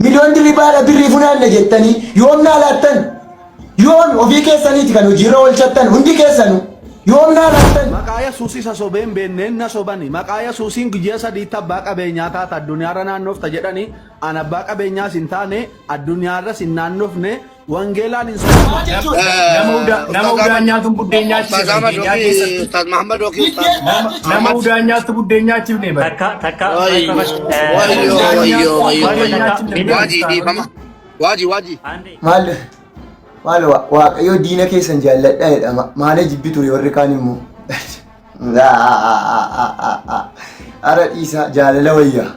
Miliyoon dirribaadha birrii funaanna jettanii yoom naa laattan? Yoom ofii keessaniiti kan hojiirra oolchattan hundi keessanu yoom naa laattan? Maqaa Yesuus isa sobee hin beenneen na sobani. Maqaa Yesuusiin guyyaa sadiitti abbaa qabeenyaa taata addunyaarra naannofta jedhani. An abbaa qabeenyaas hin taane addunyaarras hin naannofne wangeelaan hin sobamu. Nama udaa nama udaan nyaatuun buddeen nyaachise Ustaz Ahmad keenyaa yookiin keessatti Ustaz Muhammad yookiin Ustaz nama udaan nyaattu buddeen nyaachifne bara. Takka takka Wayyo wayyo wayyo wayyo Waaji dhiifama. Waaji waaji. Maal maal waaqayyoo diina keessan jaalladha jedhama. Maala jibbi ture warri kaan immoo. Ara dhiisaa jaalala wayyaa.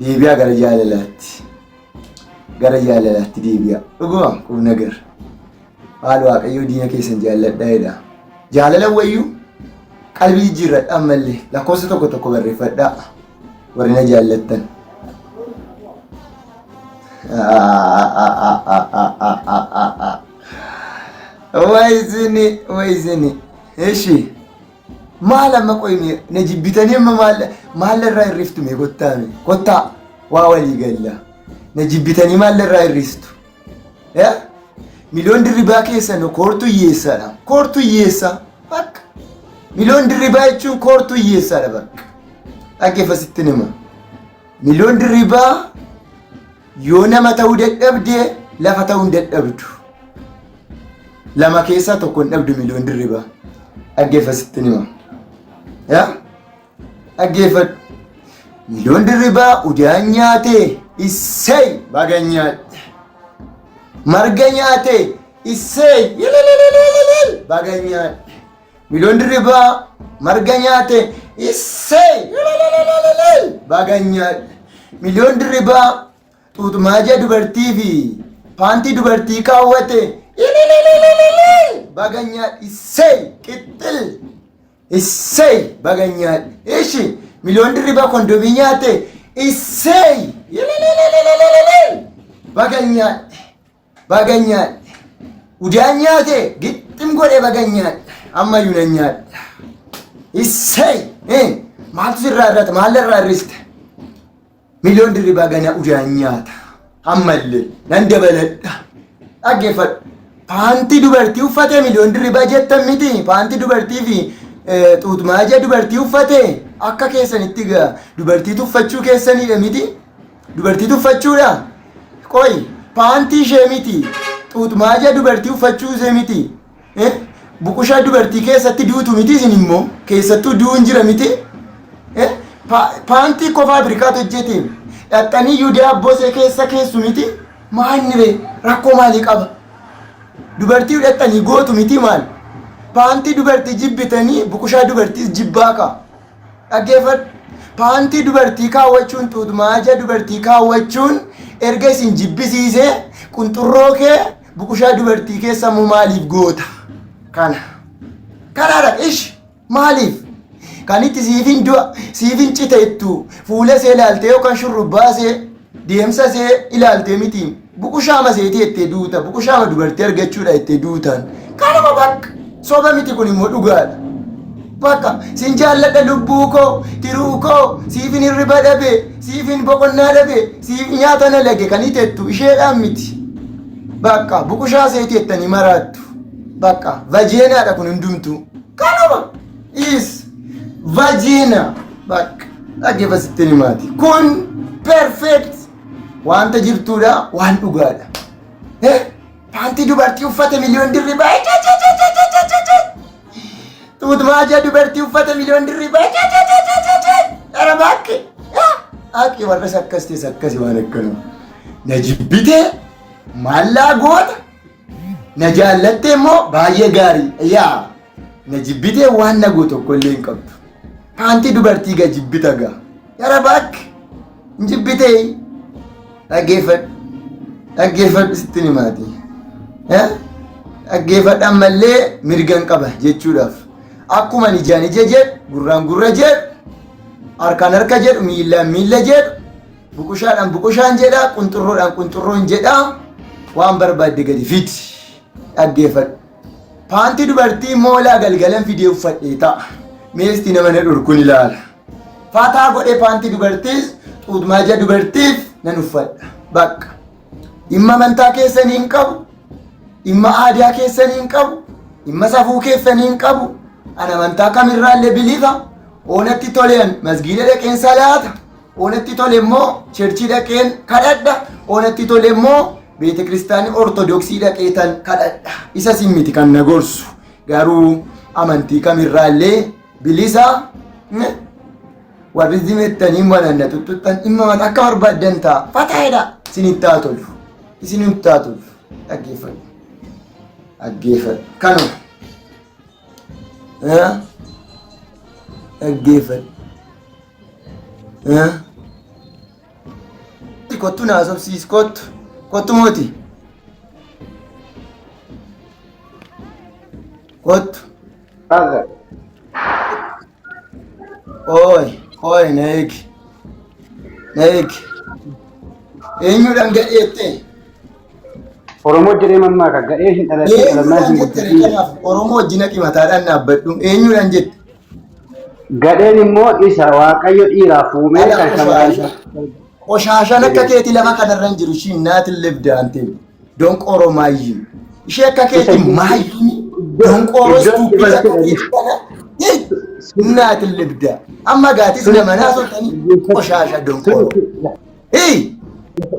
Deebi'aa gara jaalalaatti. Gara jaalalaatti deebi'aa. Dhuguma qubna gar. Maal waaqayyoo diina keessan jaalladha jedha. Jaalala wayyuu qalbii jijjiirradha ammallee lakkoofsa tokko tokko barreeffadhaa. Warri na jaallattan. Wayizini wayizini. Eshi. Maal amma qoyme na jibbitanii amma maal maal irraa hirriftu mee kottaa mee kottaa waa walii galla. Na jibbitanii maal irraa hirristu? Eh? Miliyoon dirribaa keessan koortuu hiyyeessaadha. Koortuu hiyyeessaa. Bakka. Miliyoon dirribaa jechuun koortuu hiyyeessaadha bakka. Dhaggeeffasitti nima. Miliyoon dirribaa yoo nama ta'uu dadhabde lafa ta'uu hin dadhabdu. Lama keessaa tokko hin dhabdu miliyoon dirribaa. Dhaggeeffasitti nima. Yaa? Dhaggeeffadhu. Miliyoon dirribaa udaan nyaatee issey baga nyaadhe. Marga nyaatee issey ilililililil baga nyaadhe. Miliyoon dirribaa marga nyaate issey ilililililil baga nyaadhe. Miliyoon dirribaa xuuxmaaja dubartii fi paantii dubartii kaawwate ilililililil baga nyaadhe issey qixxil issey baga nyaadhe. Ishi miliyoon dirribaa kondomii nyaate issey ilililililil baga nyaadhe. Baga nyaadhe. Udaan nyaate gixxim godhe baga nyaadhe. Ammayyuu nan nyaadhe. Issey! Maaltu sirraa irrata? Maal irraa hir'iste? Miliyoon dirribaa gana udaan nyaata. Ammallee nan dabaladha. Dhaggeeffadhu. Paantii dubartii uffate miliyoon dirribaa jettan miti. Paantii dubartii fi xuuxmaaja dubartii uffate akka keessanitti gaa dubartii tuffachuu keessanidha miti. Dubartii tuffachuudha? Qoy paantii ishee miti. Xuuxmaaja dubartii uffachuu ishee miti. Eh? Buqushaa dubartii keessatti duutu miti isin immoo keessattuu du'uun jira miti. Eh? Paantii kofaa birkaatu hojjete. Dhaxxanii iyyuu daabboo ishee keessa keessu miti. Maalni ree? Rakkoo maalii qaba? Dubartii dhaxxanii gootu miti maal? Paantii dubartii jibbitanii buqushaa dubartiis jibbaa kaa. Dhaggeeffadhu. Paantii dubartii kaawwachuun xuuxmaaja dubartii kaawwachuun erga isin jibbisiisee qunxurroo kee buqushaa dubartii keessa immoo maaliif goota? Kana. Kanaadha ish maaliif? Kan itti siifin du'a siifin citeettu fuula ishee ilaaltee yookaan shurrubbaa ishee deemsa ishee ilaaltee miti buqushaama isheetii jettee duuta buqushaama dubartii argachuudha jettee duutaan kanuma bakka soba miti kun immoo dhugaadha. Bakka sin jaalladha lubbuu koo tiruu koo siifin hirriba dhabe siifin boqonnaa dhabe siif nyaata na lage kan hitettu isheedhaan miti. Bakka buqushaa isheetii jettanii maraattu. Bakka vajeenaadha kun hundumtuu. Kanuma is vagina bakka dhaggeeffa sitti himaati. Kun perfect wanta jirtuudha waan dhugaadha. Eh, paantii dubartii uffate miliyoon dirribaa xuuxmaaja dubartii uffate miliyoon dirribaa dhara bakke Aqi warras akkas ta'es akkasi waan akkanaa. Na jibbitee maallaa goota na jaallattee immoo baay'ee gaarii yaa Na jibbitee waan na gootu tokko illee hin qabdu. Paantii dubartii gaa jibbita gaa. Yara baak hin jibbitee. Dhaggeeffadhu. Dhaggeeffadhu sitti himaati. Dhaggeeffadhu ammallee mirgan qaba jechuudhaaf. Akkuma ijaan ija jedhu, gurraan gurra jedhu, harkaan harka jedhu, miillaan miilla jedhu, buqushaadhaan buqushaan jedha, qunxurroodhaan qunxurroon jedha. Waan barbaadde gadi fidi. Dhaggeeffadhu. Paantii dubartii moolaa galgalan fidee uffadhee ta'a. Meestii nama na dhorkuun ilaala. Fataa godhee paantii dubartiis xuutmaaja dubartiif nan uffadha. Bakka. Dhimma amantaa keessanii hin qabu. Dhimma aadaa keessanii hin qabu. Dhimma safuu keessanii hin qabu. An amantaa kamirraallee bilisa. Oonatti toleen masgiida dhaqeen salaata. Oonatti tole immoo cherchii dhaqeen kadhadha. Oonatti tole immoo beete kiristaanii ortodoksii dhaqeetan kadhadha. Isa sin miti kan na gorsu. Garuu amantii kamirraallee bilisa. Warri zimettanii mana na tuttuqxan dhimma mata akka barbaaddan ta'a. Fataayidha. Isinitti haa tolu. Isinitti haa tolu. Dhaggeeffadhu. Dhaggeeffadhu. Kanuma. Dhaggeeffadhu. Kottu na haasofsiis kottu. Kottu mooti. Kottu. Ooy, ooy na eegi. Na eegi. Eenyuudhaan gadheettee? Oromoo jedhee mammaaka gadhee hin dhalatin dhalannaa Eenyuudhaan hin jette guddatin. kanaaf Oromoo wajjin haqi mataadhaan dhaabbadhu. Eenyuudhaan jette? Gadheen immoo isa Waaqayyo dhiiraaf uumee Dhala kan shamarran qoshaasha. Qoshaashaan akka keetii lafa kanarra hin jiru. Ishiin naatin libda anteen. Donqooroo maayyii. Ishee akka keetii maayyii. Donqooroo Iddoo istuuppii akka itti keetii kana. Naatin libda. Amma gaatis nama naasotanii qoshaasha donqooroo. Hii!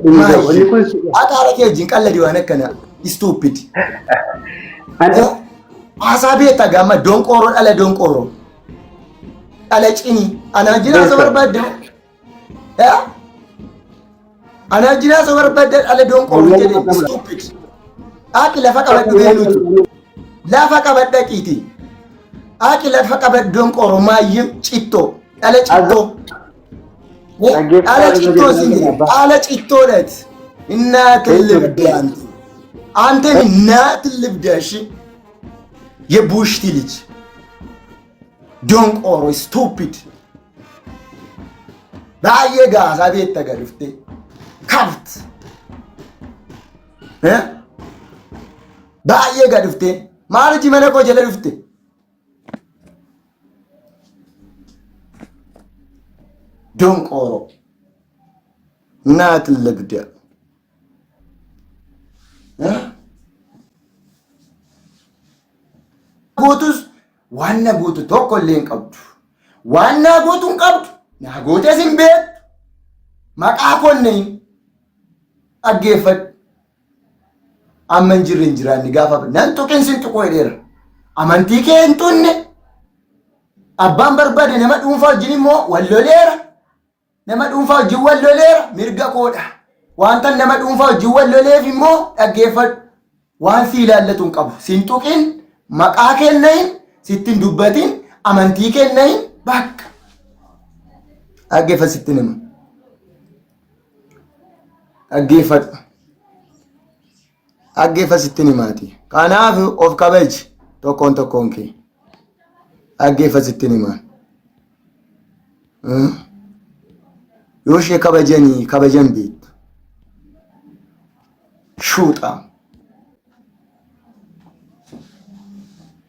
Wanni kun Akka haala kee wajjin qalladii waan akkanaa. Stupid. Haasaa beektaa gaama donqooroo dhala donqooroo. Dhala cinii. Anaa jira osoo barbaadde. Anaa jira osoo barbaadde dhala donqooroo jedhe. Stupid. Haaqi lafa qabadhu beenuuti. Lafa qabadha qiiti. Haaqi lafa qabadhu donqooroo maayyim cittoo. Dhala cittoo. Dhala cittoo siin jedhe. Dhala cittoodhaati. Innaatin libda ante. አንተን እናት ልብዳ። እሺ የቡሽቲ ልጅ ዶንቆሮ ስቱፒድ baay'ee gaasaa beekta gad dhuftee kaft baay'ee gad dhuftee maal hojii mana koo jala dhufte ዶንቆሮ እናት ልብዳ። Gootus waan na gootu tokko illee hin qabdu. Waan naa gootu hin qabdu. Naa gootes hin beektu. Maqaa konneen dhaggeeffadhu. Amma hin jirre hin jiraanne gaafa nan tuqin sin tuqu jedheera. Amantii kee hin tunne. Abbaan barbaade nama dhuunfaa wajjin immoo wal loleera. Nama dhuunfaa wajjin wal loleera mirga koodha. Wanta nama dhuunfaa wajjin wal loleef immoo dhaggeeffadhu. Waan si ilaallatu hin qabu. Sin tuqin, maqaa kennahin, sitti hin dubbatin, amantii kennahin bakka. Dhaggeeffadhu sitti hima. Dhaggeeffadhu. Dhaggeeffadhu sitti himaati. Kanaaf of kabaji tokkoon tokkoon kee. Dhaggeeffadhu sitti himaa. Yoo ishee kabajanii kabajan beektu. Shuuxa.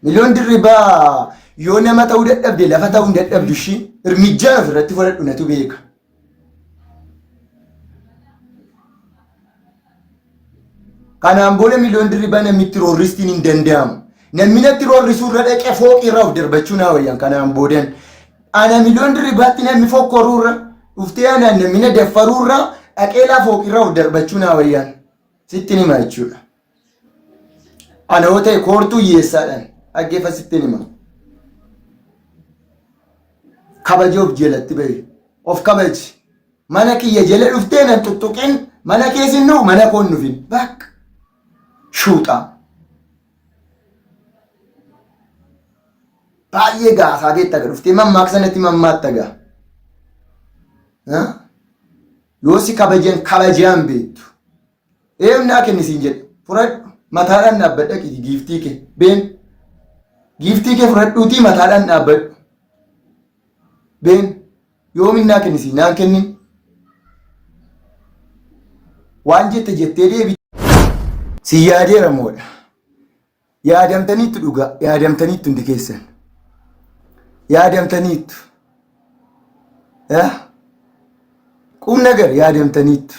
Miliyoon dirribaa yoo nama ta'uu dadhabde lafa ta'uu hin dadhabdu ishii irmijjaan ofirratti fudhadhu natu beeka. Kanaan booda miliyoon dirribaa namni itti roorristiin hin danda'amu. Namni natti roorrisuu irra dhaqee fooqii irraa of darbachuu naa wayyan kanaan boodan. Ana miliyoon dirribaatti namni fokkoruu irra dhuftee anaan namni na daffaruu irra dhaqee laa fooqii irraa of darbachuu naa wayyan. Sitti hima jechuudha. Ana yoo ta'e koortuu hiyyeessaadhaan dhaggeeffa sitti hima. Kabaja of jalatti bahi. Of kabaji. Mana kiyya jala dhuftee nan tuttuqin mana kees hin dhufu mana koo hin dhufin. Bakka. Shuuxaa. Baay'ee gaasaa beekta dhuftee mammaaksa natti mammaatta gaa. Yoo si kabajan kabajaan beektu. Eeyyam naa kenni siin jedhe. Fudhadhu mataadhaan dhaabbadha qiti giiftii kee. Been giiftii kee fudhadhuutii mataadhaan dhaabbadhu. Been yoomin naa kenni siin naan kennin. Waan jette jettee deebi. Si yaadeera moodha. Yaadamtaniittu dhugaa yaadamtaniittu hundi keessan. Yaadamtaniittu. Qum nagar yaadamtaniittu.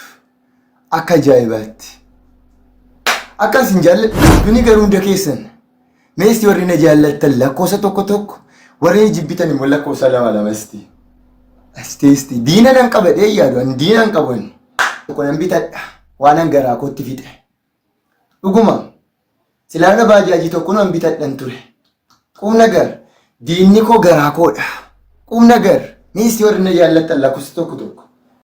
Akka ajaa'ibaatti. Akka isin jaalladhu beektuni garuu hunda keessan. Meessi warri na jaallattan lakkoofsa tokko tokko warri na jibbitan immoo lakkoofsa lama lama isti. Isti isti diina nan qaba dhee yaadu an diina hin qabu ani. Tokko nan bitadha waan an garaa kootti fixe. Dhuguma silaana baajaajii tokko nan bitadhan ture. Qubna gar diinni koo garaa koodha. Qubna gar meessi warri na jaallattan lakkoofsa tokko tokko.